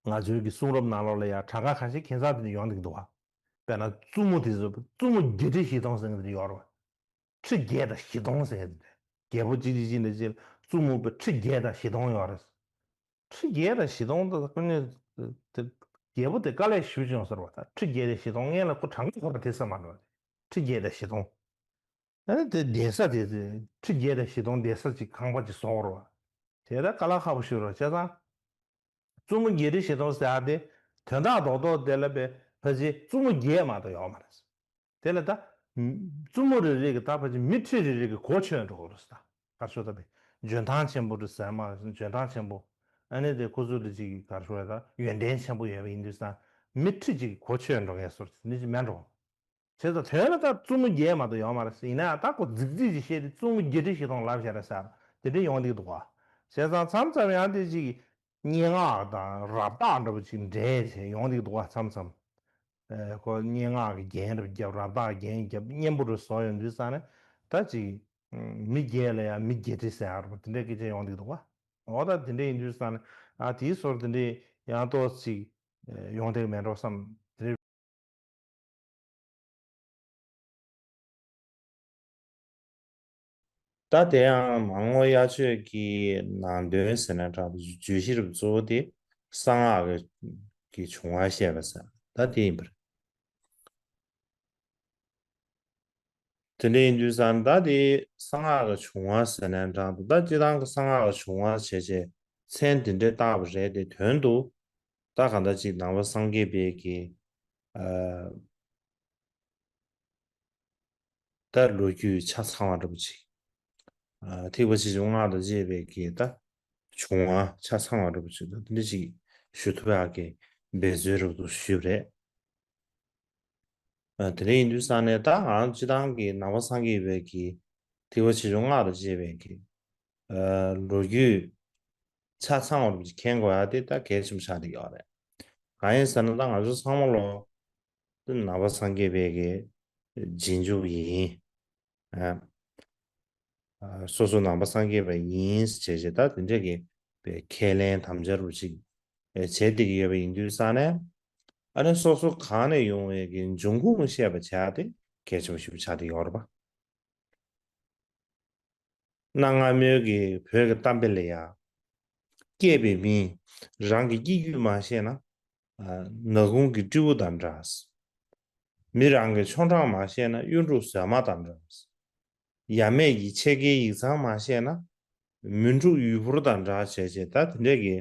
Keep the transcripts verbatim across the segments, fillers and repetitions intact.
ང་ཚོའི་གི་གསུང་རབ་ནང་ལོགས་ལ་ཡང་གྲངས་ཀ་ཁ་ཤས་ཁྱད་མཚར་དེ་འདྲ་ཡོང་གི་འདུག་བ། དཔེར་ན་བཙུན་མོ་དེ་ཚོ་བཙུན་མོ་བརྒྱད་ཁྲི་བཞི་སྟོང་ཟེར་མཁན་དེ་འདྲ་ཡོད་རེད་བ། ཁྲི་བརྒྱད་དང་བཞི་སྟོང་ཟེར་མཁན་དེ་འདྲ། རྒྱལ་པོ་གཅིག་གཅིག་གཅིག་ནས་གཅིག་ལ་བཙུན་མོ་དཔེ་ཁྲི་བརྒྱད་དང་བཞི་སྟོང་ཡོད་རེད། ཁྲི་བརྒྱད་དང་བཞི་སྟོང་དེ་ཁོ་ནས་དེ་རྒྱལ་པོ་དེ་དཀའ་ལས་ཞེ་པོ་བྱུང་ཟེར་བ་དང་། ཁྲི་བརྒྱད་དང་བཞི་སྟོང་སྔོན་ལ་ཁོ་གྲངས་ཀ་ཁོ་རང་དེ་ས་མ་འགྲོ། ཁྲི་བརྒྱད་དང་བཞི་སྟོང་། ཨ་ནི་དེ་བསྡད་ས་དེ་ཁྲི་བརྒྱད་དང་བཞི་སྟོང་བསྡད་ས་ཅིག་ཁང་པ་ཅིག་བཟོ་དགོས་རེད་བ། དེ་ད་དཀའ་ལས་ཁག་པོ་ཞིག་རེད་བ། བྱས་ཙང་བཙུན་མོ་བརྒྱད་ཁྲི་བཞི་སྟོང་ཟེར་ཡ་དེ་དོན་དག་རྡོག་རྡོག་དེ་ལ་བས་ཕལ་ཆེར་བཙུན་མོ་བརྒྱད་མ་གཏོགས་ཡོད་མ་རེད། དེ་ལ་ད་བཙུན་མོ་རེ་རེ་གི་ད་ཕལ་ཆེར་མི་ཁྲི་རེ་རེ་གི་གོ་ཆོད་འགྲོ་གི་རེད་ད། ག་རེ་ཟེར་ད་བས་འཇོན་ཐང་ཆེན་པོ་རེད་ཟེར་མ་རེད། འཇོན་ཐང་ཆེན་པོ། ཨ་ནི་དེ་ཁོ་ཚོ་ལ་ཅིག་ག་རེ་ཟེར་ད་ཡོན་ཏན་ཆེན་པོ་ཡོད་པ་ཡིན་དུས་ཙང་མི་ཁྲི་གཅིག་གི་གོ་ཆོད་འགྲོ་མཁན་བཟོ་འདྲ་ཅིག་མེད་འགྲོ། བྱས་ཙང་དོན་ལ་ད་བཙུན་མོ་བརྒྱད་མ་གཏོགས་ཡོད་མ་རེད་ཟེར། ཡིན་ན་ཡང་ད་ཁོ་རྫིག་རྫིག་ཅིག་བཤད་དེ་བཙུན་མོ་བརྒྱད་ཁྲི་བཞི་སྟོང་ལབ་བཞག་རེད་ཟེར་དེ་འདྲ་ཡོང་གི་འདུག་ག། བྱས་ཙང་མཚམས་མཚམས་ཡང་དེ་ཅིག་སྙན་ངག་དང་རབ་རྟགས་འདྲ་པོ་ཅིག་འདྲེས་བྱས་ཡོང་གི་འདུག་ག། མཚམས་མཚམས་ཨེ་ཁོ་སྙན་ངག་གི་རྒྱན་རེ་བརྒྱབ། རབ་རྟགས་རྒྱན་བརྒྱབ། སྙན་པོ་རེ་བཟོ་ཡོང་དུས་ཙང་ནས་ད་ཅིག་མི་བརྒྱད་ལ་ཡང་མི་བརྒྱད་ཁྲི་ཟེར་ཡ་རེད་པ། དེ་འདྲའི་སྐད་ཆ་ཡོང་གི་འདུག་ག། འོ་ད་དེ་འདྲ་ཡིན་དུས་ཙང་ནས་ཨ་དེའི་ཟུར་དེ་འདྲའི་ཡང་ཏོག་ཅིག་ཡོང་བསྡད་མེད་འགྲོ་བསམ། དེ་འདྲའི། ད་དེ་ཡང་མར་ངོ་དབྱར་ཆོས་ཀྱི་ནང་དོན་ཟེར་ན་འདྲ་པོ་བརྗོད་གཞི་རུ་གཙོ་བོ་དེ་གསང་སྔགས་ཀྱི་ཀྱི་བྱུང་བ་བཤད་པ་ཟེར་ད་དེ་ཡིན་པ་རེད། དེ་འདྲ་ཡིན་དུས་ཙང་ད་དེ་གསང་སྔགས་ཀྱི་བྱུང་བ་ཟེར་ན་འདྲ་པོ། ད་སྤྱིར་བཏང་གི་གསང་སྔགས་ཀྱི་བྱུང་བ་བྱས་བྱས་མཚན་དེ་འདྲ་བཏགས་པ་རེད་དེ། དོན་དུ་ད་གང་ལྟར་ཅིག་ནང་པ་སངས་རྒྱས་པའི་གི་ཨ། ད་ལོ་རྒྱུས་ཆ་ཚང་བ་འདྲ་པོ་ཅིག་ཨ། ཐེག་པ་ཆེ་ཆུང་སྔགས་དང་བཅས་པའི་གི་ད་བྱུང་བ་ཆ་ཚང་བ་འདྲ་པོ་ཅིག་ད་དེ་འདྲ་ཅིག་ཞུ་ཐུབ་ཡག་གི་འབད་རྩོལ་འདྲ་པོ་ཞུས་པ་རེད། ཨ། དེ་འདྲ་ཡིན་དུས་ཙང་ནས་ད་ང་རང་སྤྱིར་བཏང་གི་ནང་པ་སངས་རྒྱས་པའི་གི་ཐེག་པ་ཆེ་ཆུང་སྔགས་དང་བཅས་པའི་གི་ཨ། ལོ་རྒྱུས་ཆ་ཚང་བ་འདྲ་པོ་ཅིག་མཁྱེན་དགོས་ཡ་དེ་ད་གལ་ཆེན་པོ་ཆགས་བསྡད་ཡོད་རེད། གང་ཡིན་ཟེར་ན་ད་ང་ཚོ་ཚང་མ་ལོ་ནང་པ་སངས་རྒྱས་པའི་གི་རྗེས་འཇུག་ཡིན། ཨ། ཨ། སོ་སོ་ནང་པ་སངས་རྒྱས་པ་ཡིན་ཟེར་བྱས་བྱས་ད་དེ་འདྲས་ཀྱི་པའི་ཁས་ལེན་དམ་བཅའ་རུ་ཅིག་བྱས་བསྡད་ཀྱི་ཡོད་པ་ཡིན་དུས་ཙང་ནས། ཨ་ནི་སོ་སོ་གང་ནས་ཡོང་བའི་གི་འབྱུང་ཁུངས་བཤད་པ་བྱས་ཏེ་གལ་ཆེན་པོ་ཞིག་ཆགས་བསྡད་ཡོད་རེད་པ། གནའ་སྔ་མོའི་གི་བོད་ཀྱི་གཏམ་དཔེ་ལ་ཡ། སྐྱེས་པའི་མིས་རང་གི་སྐྱེ་རྒྱུད་མ་ཤེས་ན། ཨ། ནག་ཁུང་གི་སྤྲེའུ་དང་འདྲ། མི་རང་གི་ཆོ་འབྲང་མ་ཤེས་ན་གཡུ་འབྲུག་ཟོལ་མ་དང་འདྲ། ཡབ་མེས་ཀྱི་ཆས་ཀའི་ཡིག་ཚང་མ་ཤེས་ན་མུན་འབྲུག་ཡུལ་ཕོར་དང་འདྲ་བྱས་བྱས་ད་དེ་འདྲས་ཀྱི་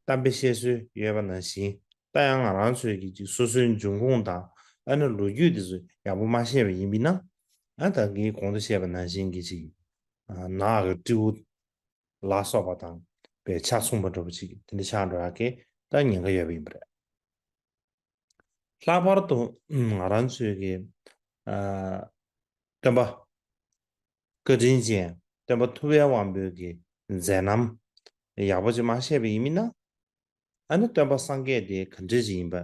གཏམ་དཔེ་བཤད་སྲོལ་ཡོད་པ་ནང་བཞིན། ད་ཡང་ང་རང་ཚོའི་གི་ཅིག་སོ་སོའི་འབྱུང་ཁུངས་དང་ཨ་ནི་ལོ་རྒྱུས་དེ་ཚོ་ཡག་པོ་མ་ཤེས་པ་ཡིན་པས་ན། ཨ། ད་ངས་གོང་དུ་བཤད་པ་ནང་བཞིན་གྱི་ཅིག་ཨ། ནག་གི་སྤྲེའུ་ལ་སོགས་པ་དང་པའི་ཆ་མཚུངས་པ་འདྲ་པོ་ཅིག་དེ་འདྲ་ཆགས་འགྲོ་ཡག་གི་ད་ཉེན་ཁ་ཡོད་པ་ཡིན་པ་རེད། ལྷག་པར་དུ་ང་རང་ཚོའི་གི་ཨ། སྟོན་པ་བཀའ་དྲིན་ཅན་སྟོན་པ་ཐུབ་པའི་དབང་པོའི་གི་མཛད་རྣམ་ཡག་པོ་ཅིག་མ་ཤེས་པ་ཡིན་མིན་ན། ཨ་ནི་སྟོན་པ་སངས་རྒྱས་དེ་ག་འདྲ་ཅིག་ཡིན་པ།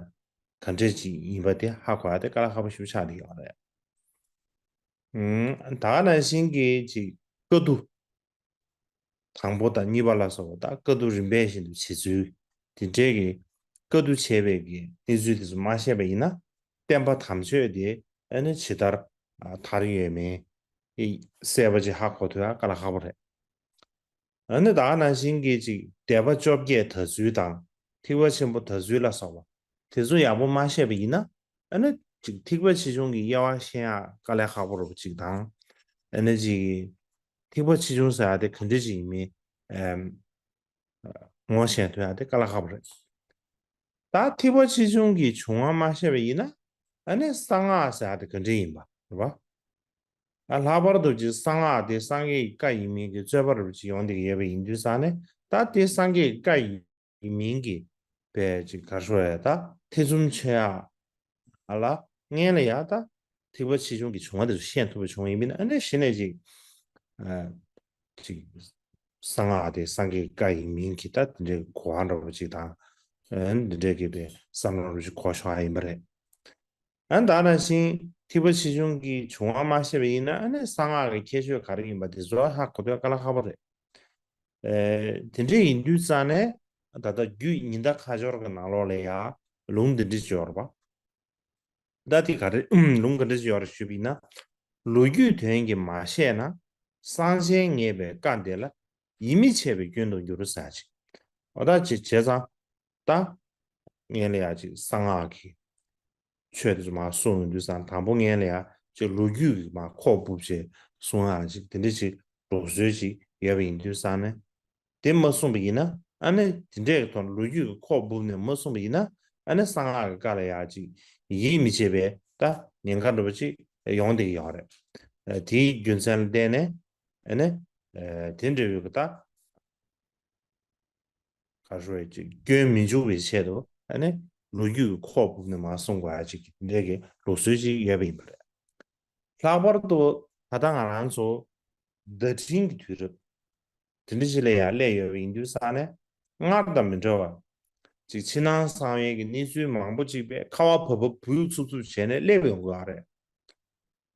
ག་འདྲ་ཅིག་ཡིན་པ་དེ་ཧ་གོ་ཡ་དེ་དཀའ་ལས་ཁག་པོ་ཞེ་པོ་ཆགས་བསྡད་ཡོད་རེད། ཨུམ། ད་ག་ནང་བཞིན་གྱི་ཅིག་བཀའ་བསྡུ། དང་པོ་དང་གཉིས་པ་ལ་སོགས་པ་དང་བཀའ་བསྡུ་རིམ་པས་བཞིན་དུ་བྱེད་ཚུལ། དེ་འདྲའི་གི་བཀའ་བསྡུ་བྱས་པའི་གི་གནས་ཚུལ་དེ་ཚོ་མ་ཤེས་པ་ཡིན་ན། བསྟན་པ་དམ་ཆོས་དེ་ཨ་ནི་ཇི་ལྟར་ཨ་དར་ཡོད་མེད་གསལ་པོ་ཅིག་ཧ་གོ་ཐུབ་ཡ་དཀའ་ལས་ཁག་པོ་རེད། ཨ་ནི་ད་ག་ནང་བཞིན་གྱི་ཅིག་སྡེ་པ་བཅོ་བརྒྱད་དར་ཚུལ་དང་ཐེག་པ་ཆེན་པོ་དར་ཚུལ་ལ་སོགས་པ་དེ་ཚོ་ཡག་པོ་མ་ཤེས་པ་ཡིན་ན། ཨ་ནི་ཅིག་ཐེག་པ་ཆེ་ཆུང་གི་དབྱེ་བ་ཤེས་ཡ་དཀའ་ལས་ཁག་པོ་རེད་པ་ཅིག་དང་། ཨ་ནི་ཅིག་ཐེག་པ་ཆེ་ཆུང་ཟེར་ཡ་དེ་ག་འདྲ་ཅིག་ཡིན་མིན། ཨེམ། ངོ་ཤེས་ཐུབ་ཡ་དེ་དཀའ་ལས་ཁག་པོ་རེད། ད་ཐེག་པ་ཆེ་ཆུང་གི་བྱུང་བ་མ་ཤེས་པ་ཡིན་ན། ཨ་ནི་གསང་སྔགས་ཟེར་ཡ་དེ་ག་འདྲ་ཡིན་པ་རེད་པ། ཨ། ལྷག་པར་དུ་ཅིག་གསང་སྔགས་དེ་སངས་རྒྱས་ཀྱི་བཀའ་ཡིན་མིན་གྱི་རྩོད་པ་རེད་པ་ཅིག་ཡོང་བསྡད་ཀྱི་ཡོད་པ་ཡིན་དུས་ཙང་ནས། ད་དེ་སངས་རྒྱས་ཀྱི་བཀའ་ཡིན་མིན་གྱི་པའི་ཅིག་ག་རེ་ཟེར་ཡ་ད་ཐེ་ཚོམ་ཆེ་ཡ་ལ་སྔོན་ལ་ཡ་ད་ཐེག་པ་ཆེ་ཆུང་གི་བྱུང་བ་དེ་ཚོ་ཤེས་ཐུབ་པ་བྱུང་ཡིན་པས་ན། ཨ་ནི་གཞི་ནས་ཅིག་ཨ། ཅིག་གསང་སྔགས་དེ་སངས་རྒྱས་ཀྱི་བཀའ་ཡིན་མིན་གྱི་ད་དེ་འདྲའི་གོ་བ་འདྲ་པོ་ཅིག་དང་། ཨ། འདི་འདྲའི་གི་པའི་བསམ་བློ་འདྲ་པོ་ཅིག་འཁོར་ཤོག་ཡ་ཡིན་པ་རེད། ཨ། ད་ནང་བཞིན་ཐེག་པ་ཆེ་ཆུང་གི་བྱུང་བ་མ་ཤེས་པ་ཡིན་ན། ཨ་ནི་གསང་སྔགས་ཀྱི་ཁྱད་ཆོས་ག་རེ་ཡིན་པ་དེ་ཚོ་ཧ་གོ་ཐུབ་དཀའ་ལས་ཁག་པོ་རེད། ཨེ། དེ་འདྲ་ཡིན་དུས་ཙང་ནས། ད་ལྟ་རྒྱུད་ཉི་ཟླ་ཁ་སྦྱོར་གྱི་ནང་ལོགས་ལ་ཡང་ལུང་འདི་འདྲ་ཅིག་ཡོད་རེད་པ། ད་དེ་ག་རེ་ལུང་ག་འདྲ་ཅིག་ཡོད་རེད་ཞུས་པ་ཡིན་ན། ལོ་རྒྱུས་དོན་གྱིས་མ་བཤད་ན། གསང་ཆེན་ངེས་པའི་བཀའ་འདི་ལ། ཡིད་མི་ཆེས་པའི་སྐྱོན་དུ་འགྱུར་ཟེར་ཅིག་འོ་ད་ཅིག་བྱས་ཙང་། ད་ངས་ལ་ཡ་ཅིག་གསང་སྔགས་ཀྱི་ཆོས་དེ་ཚོ་མར་གསུངས་ཡོང་དུས་ཙང་། དང་པོ་ངས་ལ་ཡ་ཅིག་ལོ་རྒྱུས་ཀྱི་མར་ཁོག་འབུབས་བྱས་གསུང་ཡག་ཅིག་དེ་འདྲ་ཅིག་ལུགས་སྲོལ་ཅིག་ཡོད་པ་ཡིན་དུས་ཙང་ནས། དེ་མ་གསུངས་པ་ཡིན་ན། ཨ་ནི་དེ་འདྲའི་ཐོག་ལོ་རྒྱུས་ཀྱི་ཁོག་འབུབས་ནས་མ་གསུངས་པ་ཡིན་ན། ཨ་ནི་གསང་སྔགས་ཀྱི་བཀའ་ལ་ཡ་ཅིག་ཡིད་མི་ཆེས་པའི་ད་ཉེན་ཁ་འདྲ་པོ་ཅིག་ཡོང་བསྡད་ཀྱི་ཡོད་རེད། ཨ། དེའི་རྒྱུ་མཚན་ལ་བརྟེན་ནས། ཨ་ནི་ཨ་དེ་འདྲ་བའི་གི་ད་ག་རེ་ཟེར་ཅིག་སྐྱོན་མི་འཇུག་པའི་ཆེད་དུ། ཨ་ནི་ལོ་རྒྱུས་ཀྱི་ཁོག་འབུབས་ནས་མར་གསུང་དགོས་ཡ་ཅིག་དེ་འདྲའི་གི་ལུགས་སྲོལ་ཅིག་ཡོད་པ་ཡིན་པ་རེད། ལྷག་པར་དུ་ད་ལྟ་ང་རང་ཚོ་བརྡ་འཕྲིན་གྱི་དུས་རབས་དེ་འདྲ་ཞིག་ལ་ཡང་སླེབས་ཡོད་པ་ཡིན་དུས་ཙང་ནས། སྔར་དང་མི་འདྲ་བ་ཅིག་ཕྱི་ནང་གསང་བའི་གི་གནས་ཚུལ་མང་པོ་ཅིག་པས་ཁ་བ་བབས་བབས་བུད་ཚུབ་ཚུབ་བྱས་ནས་སླེབས་ཡོང་གི་ཡོད་རེད།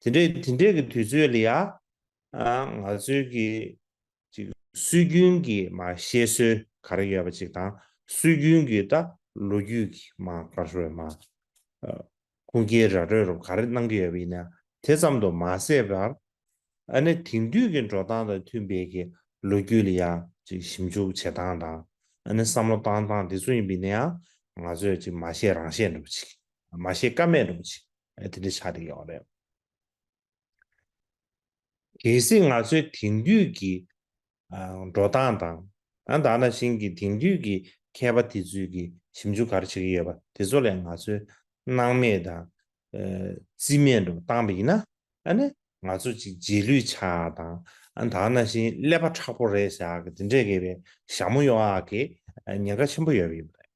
དེ་འདྲའི་དེ་འདྲའི་གི་དུས་ཚོད་ལ་ཡ། ཨ། ང་ཚོའི་གི་ཅིག་སྲོལ་རྒྱུན་གྱི་མར་བཤད་སྲོལ་ག་རེ་ཡོད་པ་ཅིག་དང་། སྲོལ་རྒྱུན་གྱི་ད་ལོ་རྒྱུས་ཀྱི་མར་ག་རེ་ཟེར་མར་ཨ་ཁུངས་སྐྱེལ་ར་སྤྲོད་རུ་ག་རེ་གནང་གི་ཡོད་པ་ཡིན་ན། དེ་ཙམ་དུ་མ་ཟད་པར། ཨ་ནི་དེང་དུས་ཀྱི་འགྲོ་སྟངས་དང་མཐུན་པའི་གི་ལོ་རྒྱུས་ལ་ཡ་ཅིག་ཞིབ་འཇུག་བྱེད་སྟངས་དང་། ཨ་ནི་བསམ་བློ་བཏང་སྟངས་དེ་ཚོ་ཡིན་པ་ཡིན་ན་ཡང་། ང་ཚོས་ཅིག་མ་བཤད་རང་བཤད་འདྲ་པོ་ཅིག་མ་བཤད་ཀ་མེད་འདྲ་པོ་ཅིག་ཨ་དེ་འདྲ་ཆགས་བསྡད་ཡོད་རེད། གལ་སྲིད་ང་ཚོའི་དེང་དུས་ཀྱི་ཨ་འགྲོ་སྟངས་དང་། ཨ་ད་ནང་བཞིན་གྱི་དེང་དུས་ཀྱི་མཁས་པ་དེ་ཚོས་ཀྱི་ཞིབ་འཇུག་ག་རེ་བྱེད་ཀྱི་ཡོད་པ་དེ་ཚོ་ལས་ང་ཚོའི་སྣང་མེད་དང་། ཨ་རྩིས་མེད་འདྲ་བོ་བཏང་པ་ཡིན་ན། ཨ་ནི་ང་ཚོ་ཅིག་རྗེས་ལུས་ཆགས་ཡག་དང་། ཨ་ད་ནང་བཞིན་ཀླད་པ་མཁྲེགས་པོ་རེད་ཟེར་ཡག་གི་དེ་འདྲས་གི་བའི་ཞྭ་མོ་གཡོག་ཡག་གི་ཨ་ཉེན་ཁ་ཆེན་པོ་ཡོད་པ་ཡིན་པ་རེད།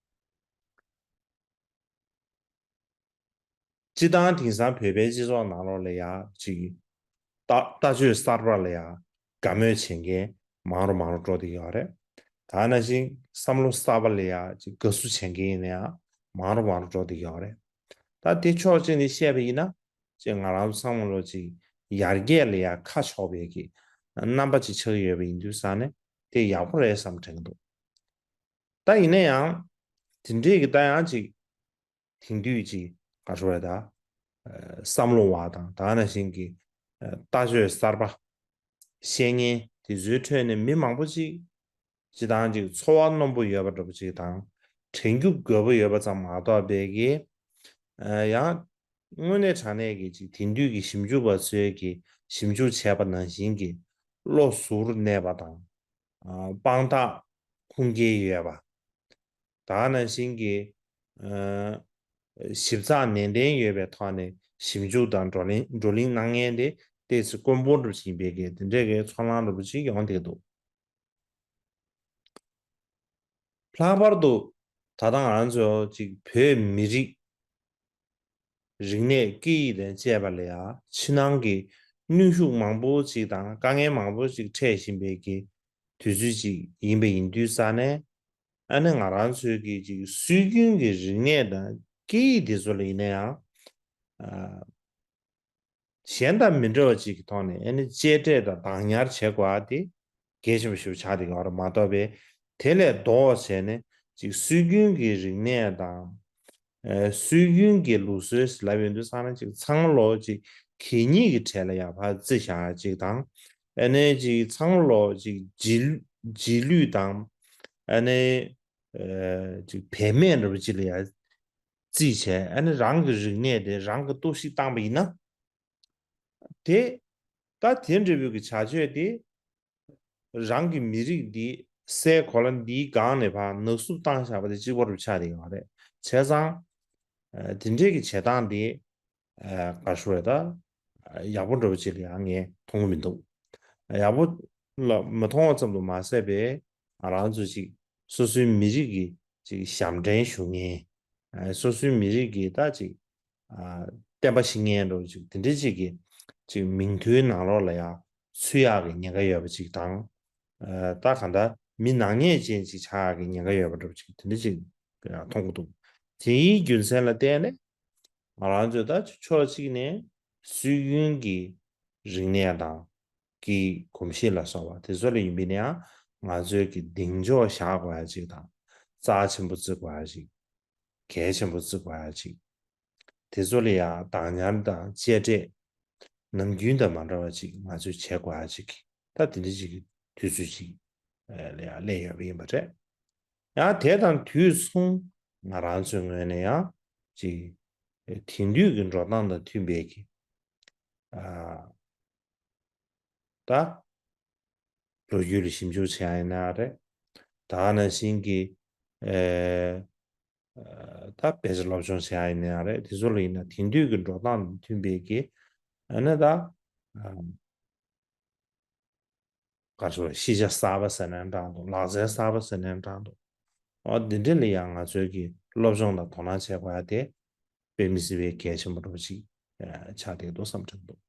སྤྱིར་བཏང་དེང་སང་བོད་པའི་སྤྱི་ཚོགས་ནང་ལོགས་ལ་ཡ་ཅིག་ལྟ་ལྟ་སྤྱོད་གསར་པ་ལ་ཡ་དགའ་མོས་བྱེད་མཁན་མང་རུ་མང་རུ་འགྲོ་བསྡད་ཡོད་རེད། ད་ནང་བཞིན་བསམ་བློ་གསར་པ་ལ་ཡ་ཅིག་དགའ་བསུ་བྱེད་མཁན་ཡིན་ན་ཡང་མང་རུ་མང་རུ་འགྲོ་བསྡད་ཡོད་རེད། ད་དེ་ཕྱོགས་གཅིག་ནས་བཤད་པ་ཡིན་ན། ཅིག་ང་རང་ཚོ་ཚང་མ་ལོ་ཅིག་ཡར་རྒྱས་ལ་ཡ་ཁ་ཕྱོགས་པའི་གི་རྣམ་པ་ཅིག་ཆགས་ཡོད་པ་ཡིན་དུས་ཙང་ནས་དེ་ཡག་པོ་རེད་བསམ་དྲན་གྱི་འདུག་ད་ཡིན་ན་ཡང་དེ་འདྲས་ཀྱི་ད་ཡང་ཅིག་དེང་དུས་ཀྱི་ག་རེ་ཟེར་དགོས་རེད་ད། ཨ་བསམ་བློ་བ་དང་ད་ནང་བཞིན་གྱི་ཨ་ལྟ་སྤྱོད་གསར་པ། བཤད་མཁན་དེ་ཚོའི་ཁྲོད་ནས་མི་མང་པོ་ཅིག་སྤྱིར་བཏང་ཅིག་འཚོ་བ་རྣོན་པོ་ཡོད་པ་འདྲ་པོ་ཅིག་དང་། དྲན་རྒྱུ་དགོས་པ་ཡོད་པ་ཙམ་མ་གཏོགས་པའི་གི་ཨ་ཡང་དངོས་གནས་དྲང་གནས་ཀྱི་ཅིག་དེང་དུས་ཀྱི་ཞིབ་འཇུག་པ་ཚོས་ཀྱི་ཞིབ་འཇུག་བྱས་པ་ནང་བཞིན་གྱི་བློ་གཟུར་གནས་པ་དང་། ཨ་དཔང་རྟགས་ཁུངས་སྐྱེལ་ཡོད་པ། ད་ག་ནང་བཞིན་གྱི་ཨ་ཞིབ་ཚགས་ནན་ཏན་ཡོད་པའི་ཐོག་ནས་ཞིབ་འཇུག་དང་བགྲོ་གླེང་བགྲོ་གླེང་གནང་མཁན་དེ་ཏོག་ཙམ་དཀོན་པོ་འདྲ་ཞིག་ཡིན་པའི་གི་དེ་འདྲའི་གི་ཚོར་སྣང་འདྲ་པོ་ཅིག་ཡོང་བསྡད་འདུག་ལྷག་པར་དུ་ད་ལྟ་ང་རང་ཚོ་ཅིག་བོད་མི་རིགས་རིག་གནས་སྐད་ཡིག་དང་བཅས་པ་ལ་ཡང་ཕྱི་ནང་གི་གནོན་ཤུགས་མང་པོ་ཅིག་དང་དཀའ་ངལ་མང་པོ་ཅིག་འཕྲད་བཞིན་པའི་གི་དུས་ཚོད་ཅིག་ཡིན་པ་ཡིན་དུས་ཙང་ནས། ཨ་ནི་ང་རང་ཚོའི་གི་ཅིག་སྲོལ་རྒྱུན་གྱི་རིག་གནས་དང་སྐད་ཡིག་དེ་ཚོ་ལ་ཡིན་ན་ཡང་ཨ་གཞན་དང་མི་འདྲ་བ་ཅིག་གི་ཐོག་ནས་ཨ་ནི་གཅེས་སྤྲས་དང་བདག་ཉར་བྱེད་དགོས་པ་དེ་གལ་ཆེན་པོ་ཞིག་ཆགས་བསྡད་ཡོད་རེད་མ་གཏོགས་པའི། དེ་ལས་ལྡོག་བྱས་ནས་ཅིག་སྲོལ་རྒྱུན་གྱི་རིག་གནས་དང་། ཨ་སྲོལ་རྒྱུན་གྱི་ལུགས་སྲོལ་ཟེར་ལབ་ཡོང་དུས་ཙང་ནས་ཅིག་ཚང་མ་ལོ་ཅིག་གད་སྙིགས་ཀྱི་གྲས་ལ་ཡར་ཕར་བརྩི་བཞག་ཅིག་དང་། ཨ་ནི་ཅིག་ཚང་མ་ལོ་ཅིག་རྗེས་རྗེས་ལུས་དང་། ཨ་ནི་ཨ་ཅིག་བེད་མེད་འདྲ་པོ་ཅིག་ལ་ཡར་བརྩིས་བྱས། ཨ་ནི་རང་གི་རིག་གནས་དེ་རང་གིས་གཏོར་བཤིག་བཏང་པ་ཡིན་ན། དེ་ད་དེ་འདྲ་བོའི་གི་བྱ་སྤྱོད་དེ་རང་གི་མི་རིགས་འདི་སའི་གོ་ལ་འདིའི་སྒང་ནས་ཕར་ནག་བསུབ་བཏང་བཞག་པ་དེ་གཅིག་པ་རུ་ཆགས་བསྡད་ཡོད་རེད། བྱས་ཙང་ཨ་དེ་འདྲའི་གི་བྱེད་སྟངས་དེ་ཨ་ག་རེ་ཞུ་དགོས་རེད་ད། ཡག་པོ་འདྲ་པོ་ཅིག་ལ་ཡང་ངས་མཐོང་གི་མི་འདུག་ཡག་པོ་ལ་མ་མཐོང་བ་ཙམ་དུ་མ་ཟད་པའི་ང་རང་ཚོ་ཅིག་སོ་སོའི་མི་རིགས་ཀྱི་ཅིག་ཞབས་འདྲེན་ཞུ་མཁན། ཨ་སོ་སོའི་མི་རིགས་ཀྱི་ད་ཅིག་ཨ་བསྟན་པ་ཤེས་མཁན་འདྲ་པོ་ཅིག་དེ་འདྲའི་ཅིག་གི་ཅིག་མིང་ཐོའི་ནང་ལོགས་ལ་ཡང་ཚུད་ཡག་གི་ཉེན་ཁ་ཡོད་པ་ཅིག་དང་། ཨ་ད་གང་ལྟར་མི་ནག་ཉེས་ཅན་ཅིག་ཆགས་ཡག་གི་ཉེན་ཁ་ཡོད་པ་འདྲ་པོ་ཅིག་དེ་འདྲ་ཅིག་ཡང་མཐོང་གི་འདུག་དེའི་རྒྱུ་མཚན་ལ་བརྟེན་ནས་ང་རང་ཚོས་ད་ཕྱོགས་གཅིག་ནས་སྲོལ་རྒྱུན་གྱི་རིག་གནས་དང་། གི་གོམས་གཤིས་ལ་སོགས་པ་དེ་ཚོ་ལ་ཡིན་པས་ན་ཡང་ང་ཚོས་ཀྱི་གདེང་འཇོག་བཞག་དགོས་ཡ་གཅིག་དང་། རྩ་ཆེན་པོ་བརྩི་དགོས་ཡ་ཅིག་གལ་ཆེན་པོ་བརྩི་དགོས་ཡ་ཅིག་དེ་ཚོ་ལ་ཡང་བདག་ཉར་དང་གཅེས་སྤྲས་ནམ་རྒྱུན་དང་མ་འདྲ་བ་ཅིག་ང་ཚོས་བྱེད་དགོས་ཡ་ཅིག་ད་དེ་འདྲ་ཅིག་གི་དུས་ཚོད་ཅིག་ལ་ཡང་སླེབས་ཡོད་པ་ཡིན་པ་རེད། ཡང་དེ་དང་དུས་མཚུངས་ང་རང་ཚོའི་ངོས་ནས་ཡང་ཅིག་དེང་དུས་ཀྱི་འགྲོ་སྟངས་དང་མཐུན་པའི་གི་ད་ལོ་རྒྱུས་ལ་ཞིབ་འཇུག་བྱེད་ཡ་ཡིན་ན་རེད། ད་ནང་བཞིན་གྱི་ཨེ་ད་དཔེ་ཆ་སློབ་སྦྱོང་བྱེད་ཡ་ཡིན་ན་རེད། དེ་ཚོ་ལ་ཡིན་ན་དེང་དུས་ཀྱི་འགྲོ་སྟངས་དང་མཐུན་པའི་གི་ཨ་ནི་ད་ག་རེ་ཞུ་དགོས་རེད། ཤེས་བྱ་གསར་པ་ཟེར་ནའང་འདྲ་འདུག་ལག་རྩལ་གསར་པ་ཟེར་ནའང་འདྲ་འདུག་འོ་འདི་འདྲ་ལ་ཡང་ང་ཚོས་ཀྱི་སློབ་སྦྱོང་དང་དོ་སྣང་བྱེད་དགོས་ཡ་དེ་དཔེ་མི་སྲིད་པའི་གལ་ཆེན་པོ་འདྲ་པོ་ཅིག་ཆགས་བསྡད་འདུག་བསམ་དྲན་འདུག